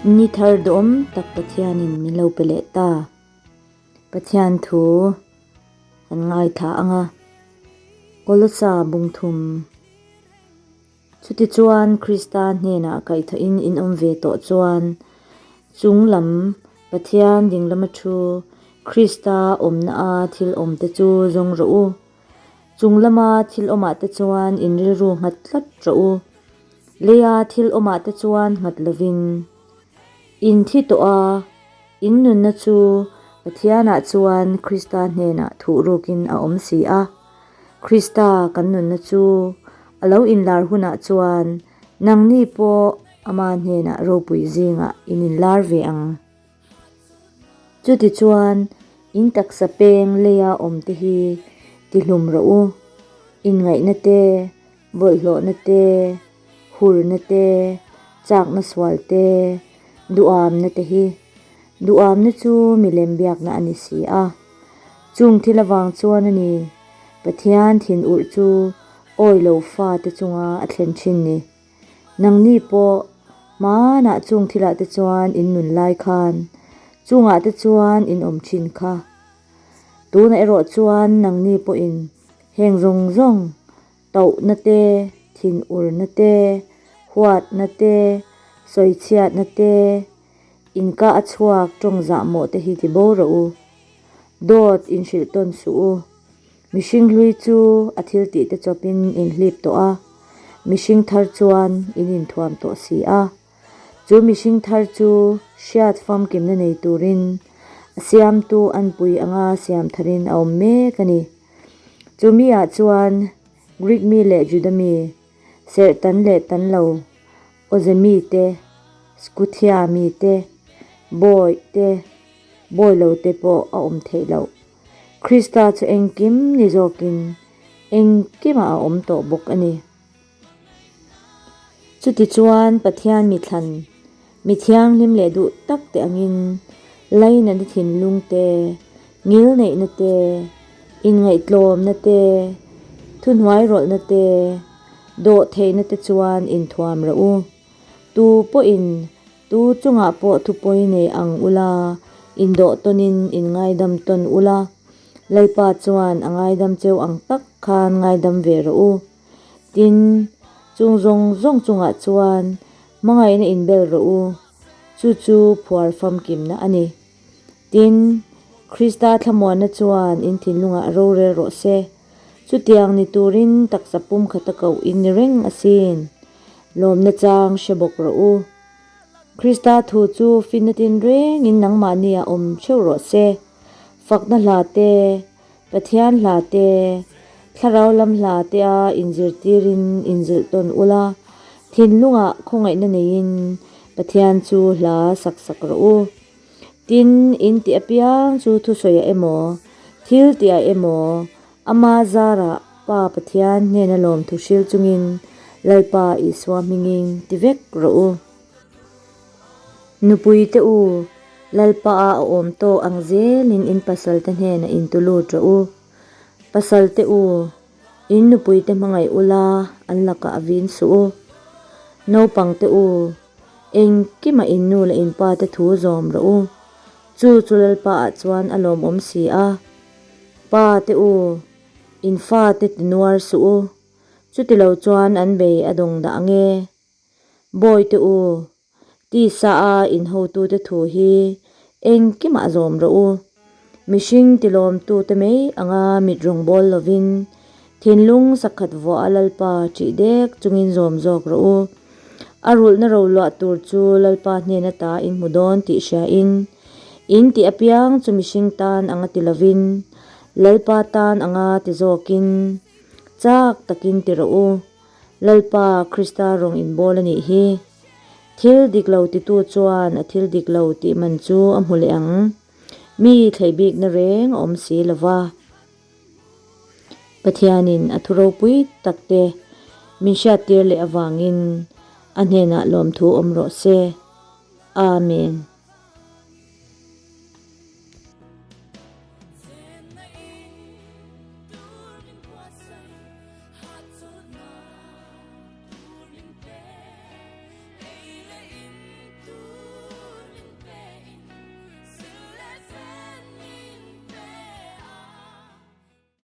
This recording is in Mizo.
Ni thar duhawm tak Pathianin min lo pe leh ta. Pathian thu kan ngaithla ang a, Kolosa bungthum. Chutichuan Krista hnenah kaihthawhin in awm ve tawh chuan chung lam Pathian dinglama thu Krista awmna a thil awmte chu zawng rawh u. Chung lama thil awmah te chuan in rilru nghat tlat rawh u. Leia thil awmah te chuan nghat lovin in thi tawh a, in nunna chu Pathianah chuan Krista hnenah thuhrukin a awm si a. Krista kan nunna chu a lo inlar hunah chuan nangni pawh ama hnenah ropui zingah in inlar ve ang. Chutichuan, in taksa peng leia awmte hi tihlum rawh u, inngaihna te, bawlhhlawhna te, hurna te, chakna sual te, duhamna te hi. Duhamna chu milem biakna a ni si a. Chung thil avang chuan a ni, Pathian thinurh chu awi lo fate chunga a thlen thin ni. Nangni pawh hmanah chung thilah te chuan in nun lai khan chungah te chuan in awm thin kha. Tunah erawh chuan nangni pawhin heng zawng zawng tauhna te, thinurna te, huatna te, sawichhiatna te, inka a chhuak tawng zahmawh te hi ti bo rawh u. Dawt inhrilh tawn suh u. Mihring hlui chu a thil tih te chawpin in hlip tawh a, mihring thar chuan in inthuam tawh si a. Chu mihring thar chu hriat famkimna nei turin a siamtu anpui anga siam tharin a awm mek a ni. Chu mi ah chuan Greek mi leh Juda mi, serh tan leh tan lo, awze mi te, Skuthia mi te, bawi te, bawi lo te pawh a awm theih loh. Krista chu engkim ni zawkin engkimah a awm tawh bawk a ni. Chutichuan Pathian mithlan, mi thianghlim leh duh tak te angin lainatna thinlung te, ngilneihna te, inngaihtlawmna te, thuhnuairawlhna te, dawhtheihna te chuan inthuam rawh u. Tu pawhin Tu chungah pawh thupawi nei ang ula, indawh tawnin in ngaidam tawn ula, Lalpa chuan a ngaidam cheu ang tak khan ngaidam ve rawh u. Tin, chung zawng zawng chungah chuan hmangaihna inbel rawh u, chu chu phuar famkimna a ni. Tin, Krista thlamuanna chuan in thinlungah rorel rawh se, chutiang ni turin taksa pum khata koh in ni reng asin. Lawmna chang hre bawk rawh u. Krista thu chu finna tinrengin nangmahni ah awm theuh rawh se. Fakna hla te, Pathian hla te, Thlarau lam hla te a inzirtirin inzilh tawn ula, thinlungah khawngaihna neiin Pathian chu hla sak sak rawh u. Tin, in tih apiang chu thusawiah emaw, thil tihah emaw, Ama zarah Pa Pathian hnena lawmthu hril chungin Lalpa Isua hmingin ti vek rawh u. Nupui te u, Lalpa a awm tawh ang zelin in pasal te hnenah in tu lut rawh u. Pasal te u, in nupui te hmangaih ula an lakah a vin suh u. Naupang te u, engkimah in nu leh in pa te thu zawm rawh u. Chu chu Lalpa ah chuan a lawmawm si a. Pa te u, in fa te ti nuar suh u, chuti lo chuan an bei a dawng dah ang e. Bawi te u, tisa a in hotu te thu hi engkimah zawm rawh u. Mihring ti lawmtu te mai anga mit rawng bawl lovin, thinlung sakhat vuah a Lalpa ṭih dek chungin zawm zawk rawh u. A rulhna roluah tur chu Lalpa hnen ata in hmu dawn tih hriain, In tih apiang chu mihring tan anga ti lovin, Lalpa tan anga ti zawkin, chak takin ti rawh u. Lalpa Krista rawng inbawl a nih hi. Thil dik lo titu chuan a thil dik lo tih man chu a hmu leh ang. Mi thlei bikna reng a awm si lo va. Pathianin a thu ropui takte min hriattir leh avangin a hnenah lawmthu awm rawh se. Amen.